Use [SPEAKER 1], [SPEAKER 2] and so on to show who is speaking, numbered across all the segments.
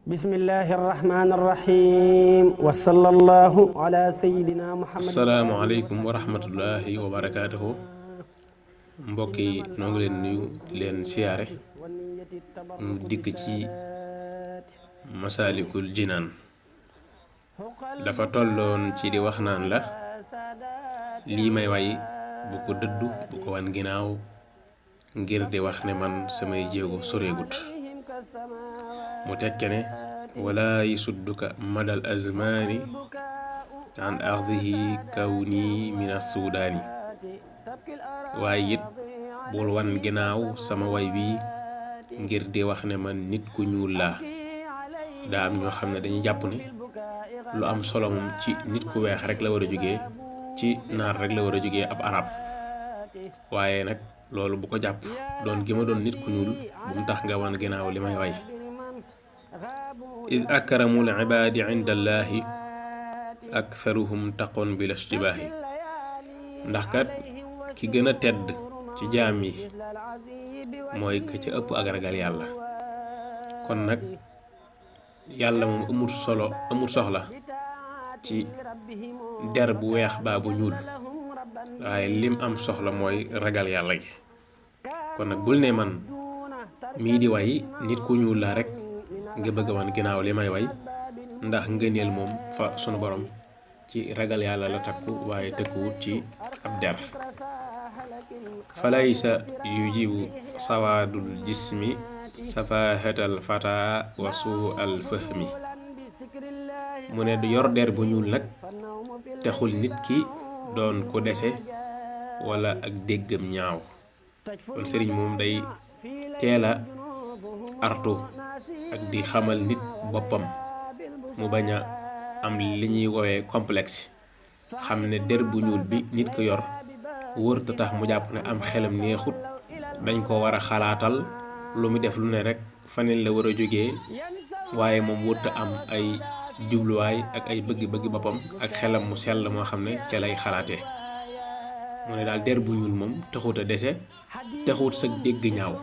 [SPEAKER 1] bismillahi arrahmani arrahim wa sallallahu ala sayidina muhammad.
[SPEAKER 2] asalaamaaleykum wa rahmatullahi wa barakaatuhu. mbokk yi noo ngi leen nuyu leen siyaare mu dikk ci masaalikul jinaan. dafa tolloon ci di wax naan la lii may way bu ko dëddu bu ko wan ginnaaw ngir di wax ne man samay jéego soreegut. mu tekke ne wala yisudduka madal azmaani an ardihi kawni min assudaani. waaye it bul wan ginnaaw sama way wi ngir di wax ne man nit ku ñuul laa. daa am ñoo xam ne dañuy jàpp ne lu am solo moom ci nit ku weex rek la war a jógee, ci naar rek la war a jógee ab arab. waaye nag loolu bu ko jàpp, doon gi ma doon nit ku ñuul bu mu tax nga wan ginnaaw li may way. id akramul ibaadi inda allaahi aktharuhum taqoon bila ishtibaahi. ndax kat ki gën a tedd ci jaam yi mooy ka ca ëpp ak ragal yàlla. kon nag yàlla moom amul soxla ci der bu weex baa bu ñuul, waaye lim am soxla mooy ragal yàlla gi. kon nag bul ne man mii di way nit ku ñuul laa rek nga bëgg a wan ginnaaw li may way, ndax ngëneel moom fa sunu borom ci ragal yàlla la takku waaye tëkkuwut ci ab der. falaysa yujibu sawaadul jismi safahatal fata wa suu al fahmi. mu ne du yor der bu ñuul nag taxul nit ki doon ko dese wala ak déggam ñaaw. kon sëriñ moom day teela artu ak di xamal nit boppam mu bañ a am li ñuy woowee complexe. xam ne der bu ñuul bi nit ko yor wërta tax mu jàpp ne am xelam neexut, dañ ko war a xalaatal lu mu def lu ne rek faneen la war a jógee, waaye moom wërta am ay jubluwaay ak ay bëgg-bëgg boppam ak xelam mu sell moo xam ne ca lay xalaatee. mu ne daal der bu ñuul moom taxut a dese, taxut sa dégg ñaaw.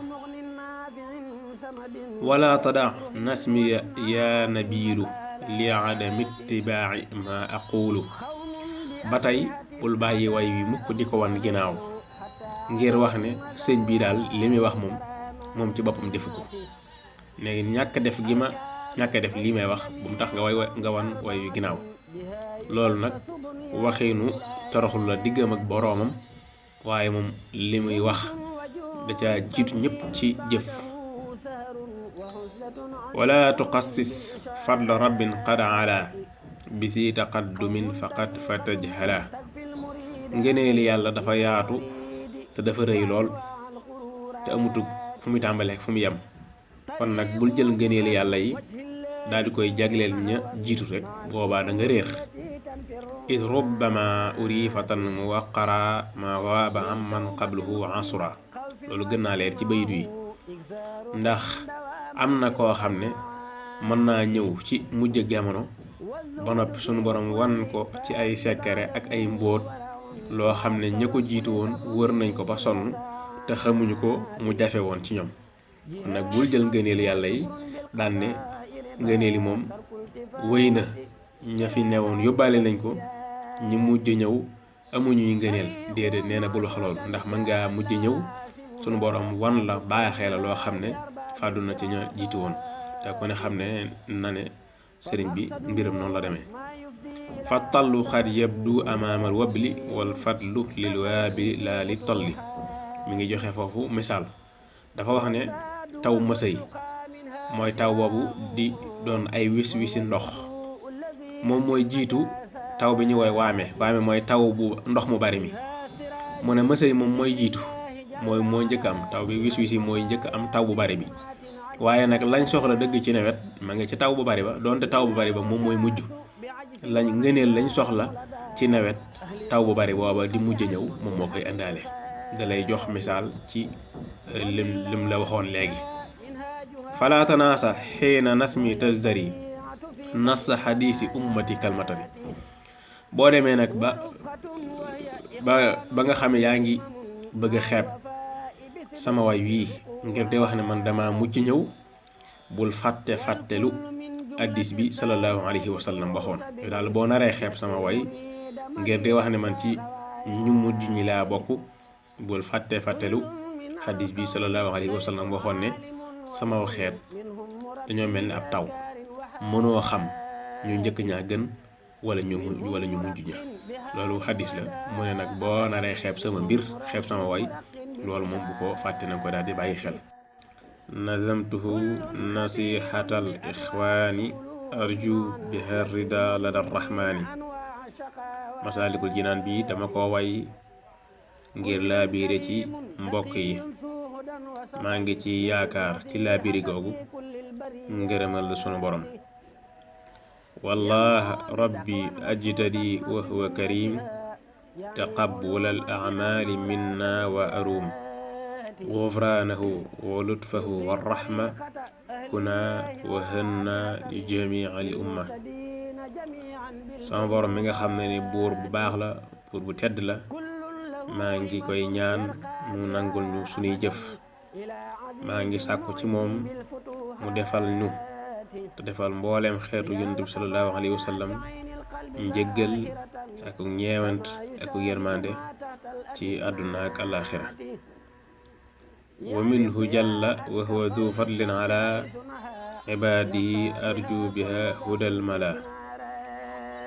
[SPEAKER 2] wala tada nasmiya ya nabiilu li adami ittibaa'i ma aqulu. ba tey bul bàyyi way wi mukk di ko wan ginnaaw ngir wax ne sëñ bii daal li muy wax moom ci boppam defu ko. léegi ñàkk def lii may wax bu mu tax nga wan way wi ginnaaw. loolu nag waxiinu toroxlu la diggam ak boroomam, waaye moom li muy wax da ca jiitu ñëpp ci jëf. wala tuqassis fadla rabbin qad ala bi si taqaddumin faqat fatajhala. ngëneeli yàlla dafa yaatu te dafa rëy lool te amutug fu muy tàmbalee fu mu yem. kon nag bul jël ngëneeli yàlla yi daal di koy jagleel ña jiitu rek, boobaa da nga réer. is rubbama urifatan muwaqara ma waaba am man qabluhu asura. loolu gën naa leer ci bayit wi. ndax am na koo xam ne mën naa ñëw ci mujj ak jamono ba noppi sunu borom wan ko ci ay sekkare ak ay mbóot loo xam ne ña ko jiitu woon wër nañ ko ba sonn te xamuñu ko, mu jafe woon ci ñoom. kon nag bul jël ngëneelu yàlla yi daan ne ngëneeli moom wéy na, ña fi newoon yóbbaale nañ ko, ñi mujj ñëw amuñuy ngëneel. déedéet, nee na bul wax loolu, ndax mën ngaa mujj ñëw sunu borom wan la baaxee la loo xam ne fàddu na ci ña jiitu woon. te ku ne xam ne na ne sëriñ bi mbiram noonu la demee. fa tallu xad yabdu amaamal wabli wal fadlu lil waabili laa li tolli. mi ngi joxe foofu misaal. dafa wax ne taw mësëy mooy taw boobu di doon ay wis-wisi ndox, moom mooy jiitu taw bi ñu woy waame mooy taw bu ndox mu bari mi. mu ne mësëy moom mooy jiitu, mooy njëkk am taw bi, wis-wisi mooy njëkk am taw bu bari bi. waaye nag lañ soxla dëgg ci nawet ma nga ci taw bu bari ba, doonte taw bu bari ba moom mooy mujj. ngëneel lañ soxla ci nawet taw bu bari booba di mujj ñëw moom moo koy indaale. da lay jox misaal ci lim la waxoon léegi. fala tanaasa xiina nasmi tasdari nas xadiisi ummati kalmatari. boo demee nag ba nga xam ne yaa ngi bëgg a xeeb sama way wii ngir di wax ne man dama mujj ñëw, bul fàttelu addis bi sallallahu alayhi wa sallam waxoon yow daal boo naree xeeb sama way ngir di wax ne man ci ñu mujj ñi laa bokk bul fàttelu addis bi sallallahu alayhi wa sallam waxoon ne sama xeet dañoo mel ni ab taw mënoo xam ñu njëkk ñaa gën wala ñu mujj ña loolu xadis la mu ne nag boo naree xeeb sama mbir xeeb sama way loolu moom bu ko fàtte na ko daal di bàyyi xel nazamtuhu nasihatal ixwaani arju biha rida lada rahmaani masaalikul jinaan bi dama ko way ngir laabiire ci mbokk yi maa ngi ci yaakaar ci laabiri googu ngërëmal la sunu borom wallah rabbi ajtadi wa huwa karim taqabbulal a'mali minna wa arum gufranahu wa lutfahu wa rahma kuna wa hanna li jami'il umma sama borom mi nga xam ne ni buur bu baax la buur bu tedd la maa ngi koy ñaan mu nangul ñu sunuy jëf maa ngi sàkku ci moom mu defal ñu te defal mbooleem xeetu yonent bi sallallahu alayhi wa sallam njëggal ak ñeewant ak yërmande ci àdduna ak àllaaxira wa minhu jalla wa huwa du fadlin ala ibaadihi arju biha hudal mala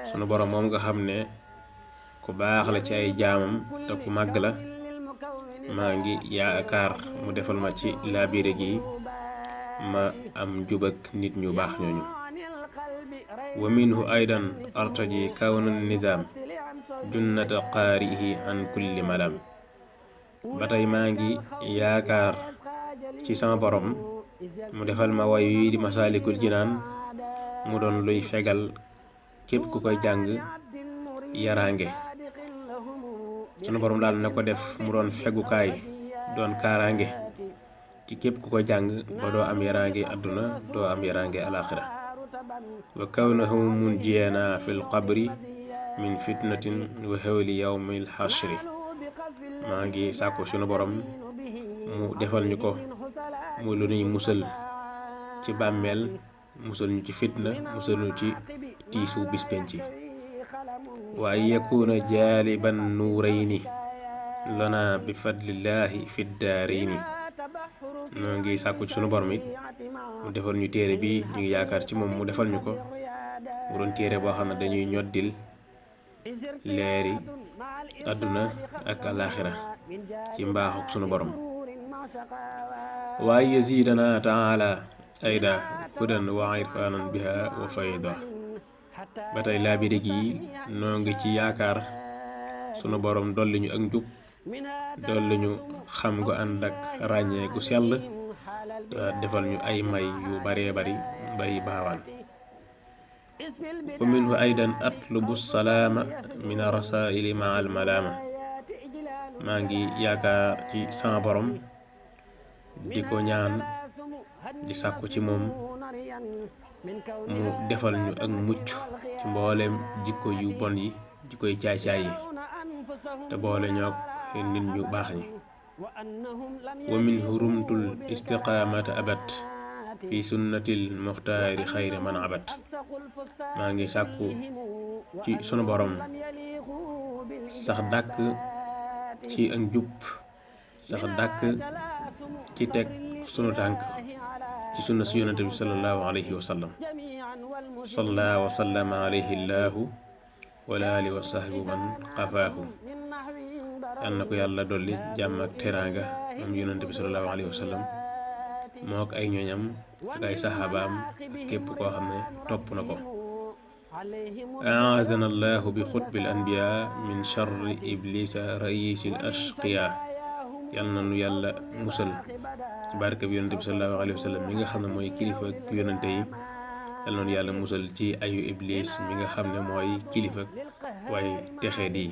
[SPEAKER 2] sunu borom moom nga xam ne ku baax la ci ay jaamam te ku màgg la maa ngi yaakaar mu defal ma ci laabire gi ma am jubak nit ñu baax ñooñu wa minhu aydan artaji kawna nizaam junnata qaarihi an kulli malam ba tey maa ngi yaakaar ci sama borom mu defal ma way yi di masaalikul jinaan mu doon luy fegal képp ku koy jàng yaraange sunu borom daal na ko def mu doon fegukaay doon kaaraange ci képp ku ko jàng ba doo am yaraange àdduna doo am yaraange alaxira wa kawnahu munjiyana fil qabri min fitnatin wa hawli yawmil hashri maa ngi sàkku sunu borom mu defal ñu ko mu lu nuy musal ci bàmmeel musal ñu ci fitna musal ñu ci tiisu bis penc wa an yakuna jaaliban nuurayni lana bi fadlillahi fi daarayni noo ngi sàkku ci sunu borom it mu defal ñu téere bi ñu ngi yaakaar ci moom mu defal ñu ko mu doon téere boo xam ne dañuy ñoddil leeri àdduna ak alaxira ci mbaaxuk sunu borom waaye yazidana taala ayda hudan wa irfanan biha wa fayda ba tey laabire gi noo ngi ci yaakaar sunu borom dolli ñu ak njub dolli ñu xam gu ànd ak ràññee gu sell defal ñu ay may yu baree bari bay baawaan wa minhu aydan atlubu salaama min rasaili ma al malaama maa ngi yaakaar ci sama borom di ko ñaan di sàkku ci moom mu defal ñu ak mucc ci mbooleem jikko yu bon yi jikkoy caay-caay yi te boole ñoog nit ñu baax ñi wa minhu rumtul istiqaamata abat fi sunnatil muxtaari xayri man abat maa ngi sàkku ci sunu borom sax dàkk ci ak njub sax dàkk ci teg sunu tànk ci sunna si yonente bi sallallahu alayhi wa sallam salla wa sallama alayhi llahu wala ali wa sahbi man qafaahu yal na ko yàlla dolli jàmm ak teraanga moom yonente bi sallallahu alayhi wa sallam moo ko ay ñooñam ak ay saxaabaam ak képp koo xam ne topp na ko aazana allahu bi xutbil anbiya min charri iblisa raisil ashqiya yal na nu yàlla musal ci barke bi yonente bi sallallahu alayhi wa sallam mi nga xam ne mooy kilifa yonente yi yal na nu yàlla musal ci ayu iblis mi nga xam ne mooy kilifa waaye texee di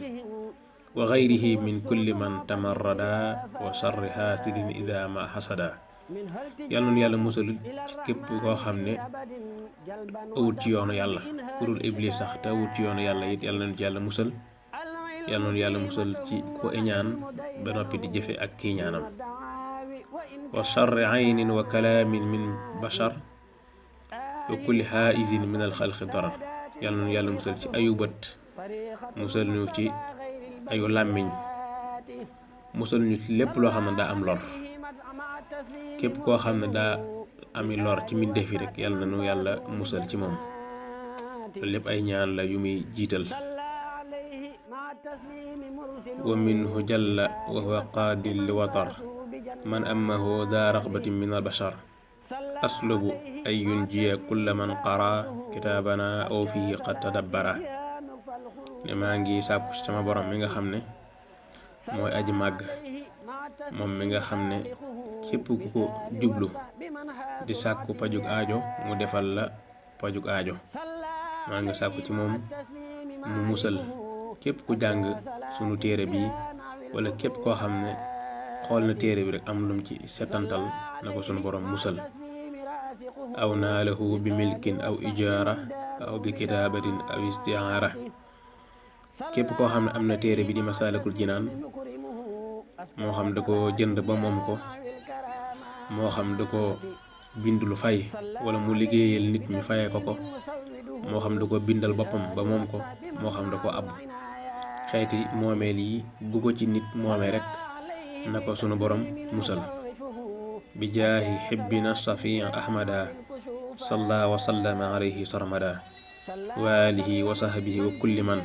[SPEAKER 2] wa gayrihi min kulli man tamarrada wa charri hasidin ida ma hasada yal na nu yàlla musal ci képp koo xam ne awut ci yoonu yàlla kurul iblis sax te awut ci yoonu yàlla it yal na nu ci yàlla musal yal na nu yàlla musal ci ko iñaan ba noppi di jëfe ak kii ñaanam wa charri aynin wa kalaamin min bashar wa kulli haizin min al xalqi darar yàlla nu yàlla musal ci ayu bët musal ñu ci ayu làmmiñ musal ñu ci lépp loo xam ne daa am lor képp koo xam ne daa ami lor ci mbindeef yi rek yàlla na nu yàlla musal ci moom loolu lépp ay ñaan la yu muy jiital wa minhu jalla wa huwa qaadil li watar man amahu daa raxbatin min al bashar aslubu ay yunjiya kulla man qara kitaabana aw fihi qad tadabbara ne maa ngi sàkku ci sama borom mi nga xam ne mooy aji màgg moom mi nga xam ne képp ku ko jublu di sàkku pajug aajo mu defal la pajug aajo maa ngi sàkku ci moom mu musal képp ku jàng sunu téere bi wala képp koo xam ne xool na téere bi rek am lum ci setantal na ko sunu borom musal aw naalahu bi milkin aw ijaara aw bi kitaabatin aw istiaara képp koo xam ne am na téere bi di masaalikul jinaan moo xam da ko jënd ba moom ko moo xam da ko bind lu fay wala mu liggéeyal nit ñu fayee ko moo xam da ko bindal boppam ba moom ko moo xam da ko ab xeeti moomeel yi bu ko ci nit moomee rek na ko sunu borom musal bi jaahi xibbina safia ahmada salla wa sallama alayhi sarmada wa alihi wa sahbihi wa kulli man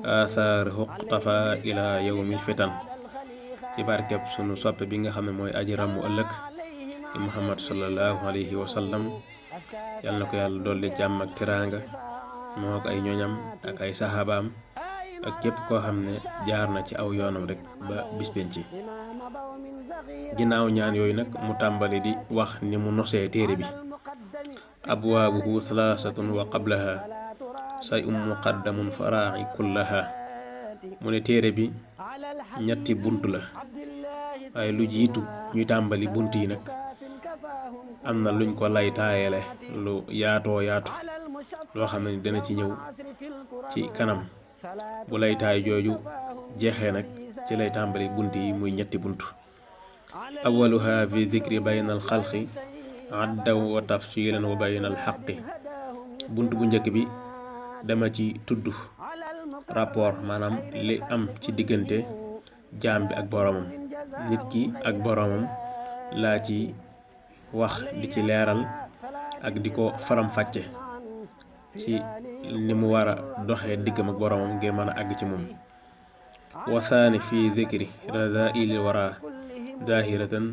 [SPEAKER 2] athar huqtafa ila yawmil fitan ci barkeb sunu soppe bi nga xam ne mooy aji ràmmu ëllëg di muhammad sallallahu alayhi wa sallam yàlla na ko yàlla dolli jàmm ak teraanga moo ko ay ñoñam ak ay saxaabaam ak képp koo xam ne jaar na ci aw yoonam rek ba bis penc ginnaaw ñaan yooyu nag mu tàmbali di wax ni mu nosee téere bi abwaabuhu thalaathatun wa qablaha shay'un muqaddamun faraa'i kullaha mu ne téere bi ñetti bunt la waaye lu jiitu ñuy tàmbali bunt yi nag am na luñ ko lay taayale lu yaatoo yaatu loo xam ne dana ci ñëw ci kanam bu lay taay jooju jeexee nag ci lay tàmbali bunt yi muy ñetti bunt awaluha fi dhikri bayna al xalqi addaw wa tafsilan wa bayna al xaqi bunt bu njëkk bi dama ci tudd rapport maanaam li am ci diggante jaam bi ak boroomam nit ki ak boroomam laa ci wax di ci leeral ak di ko faram-fàcce ci ni mu war a doxee diggam ak boroomam ngir mën a àgg ci moom wa thani fi dhikri radaili wara zahiratan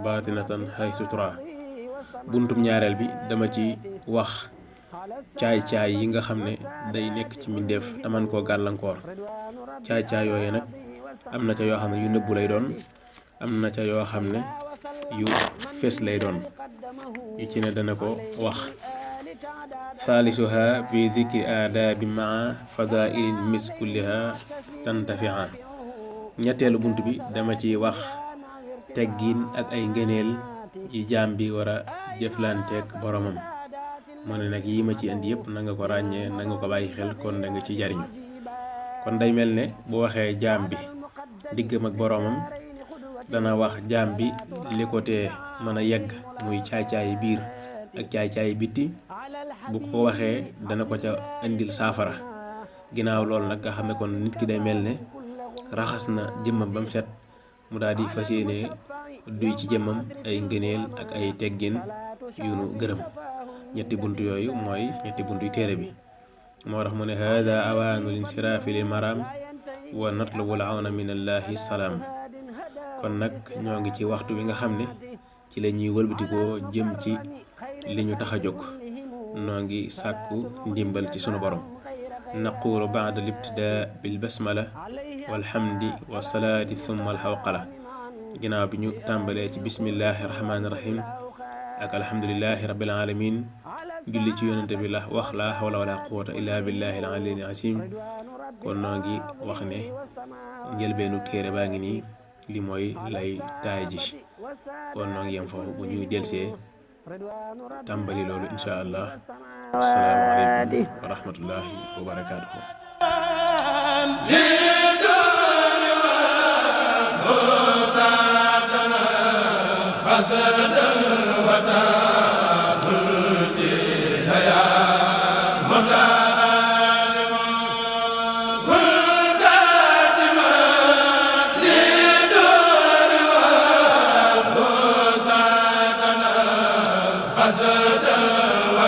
[SPEAKER 2] batinatan haythu tura buntum ñaareel bi dama ci wax caay-caay yi nga xam ne day nekk ci mbindeef te man koo gàllankoor caay-caay yooyu nag am na ca yoo xam ne yu nëbbu lay doon am na ca yoo xam ne yu fes lay doon yu ci ne dana ko wax thaalisuha fi dhikri aadaabi maa fadailin mis kulliha tantafia ñetteelu bunt bi dama ci wax teggiin ak ay ngëneel yi jaam bi war a jëflanteek boromam mu ne nag yi ma ci indi yëpp na nga ko ràññee na nga ko bàyyi xel kon da nga ci jariñu kon day mel ne bu waxee jaam bi diggam ak boromam dana wax jaam bi li ko tee mën a yegg muy caay-caayi biir ak caay-caayi bitti bu ko waxee dana ko ca indil saafara ginnaaw loolu nag nga xam ne kon nit ki day mel ne raxas na jëmmam ba mu set mu daal di fas yéene duy ci jëmmam ay ngëneel ak ay teggin yu nu gërëm ñetti bunt yooyu mooy ñetti bunt yu téere bi moo tax mu ne hada awaanu linsiraafi lil maram wa natlubu al-awna min allahi salaam kon nag ñoo ngi ci waxtu wi nga xam ne ci la ñuy wëlbatikoo jëm ci li ñu tax a jóg noo ngi sàkku ndimbal ci sunu borom naqulu baada libtidaa bil basmala walhamdi wasalaati thumma alxawqala ginnaaw bi ñu tàmbalee ci bismillahi rahmaani rahim ak alhamdulillahi rabbil alamin julli ci yonente bi la wax la hawla wala quwwata illa billahi al aliyyil azim kon noo ngi wax ne njëlbeenu téere baa ngi nii li mooy lay taay ji kon noo ngi yem foofu bu ñuy delsee tàmbali loolu insha allah assalaamu aleykum wa rahmatullahi wa barakaatuhu
[SPEAKER 3] azada wa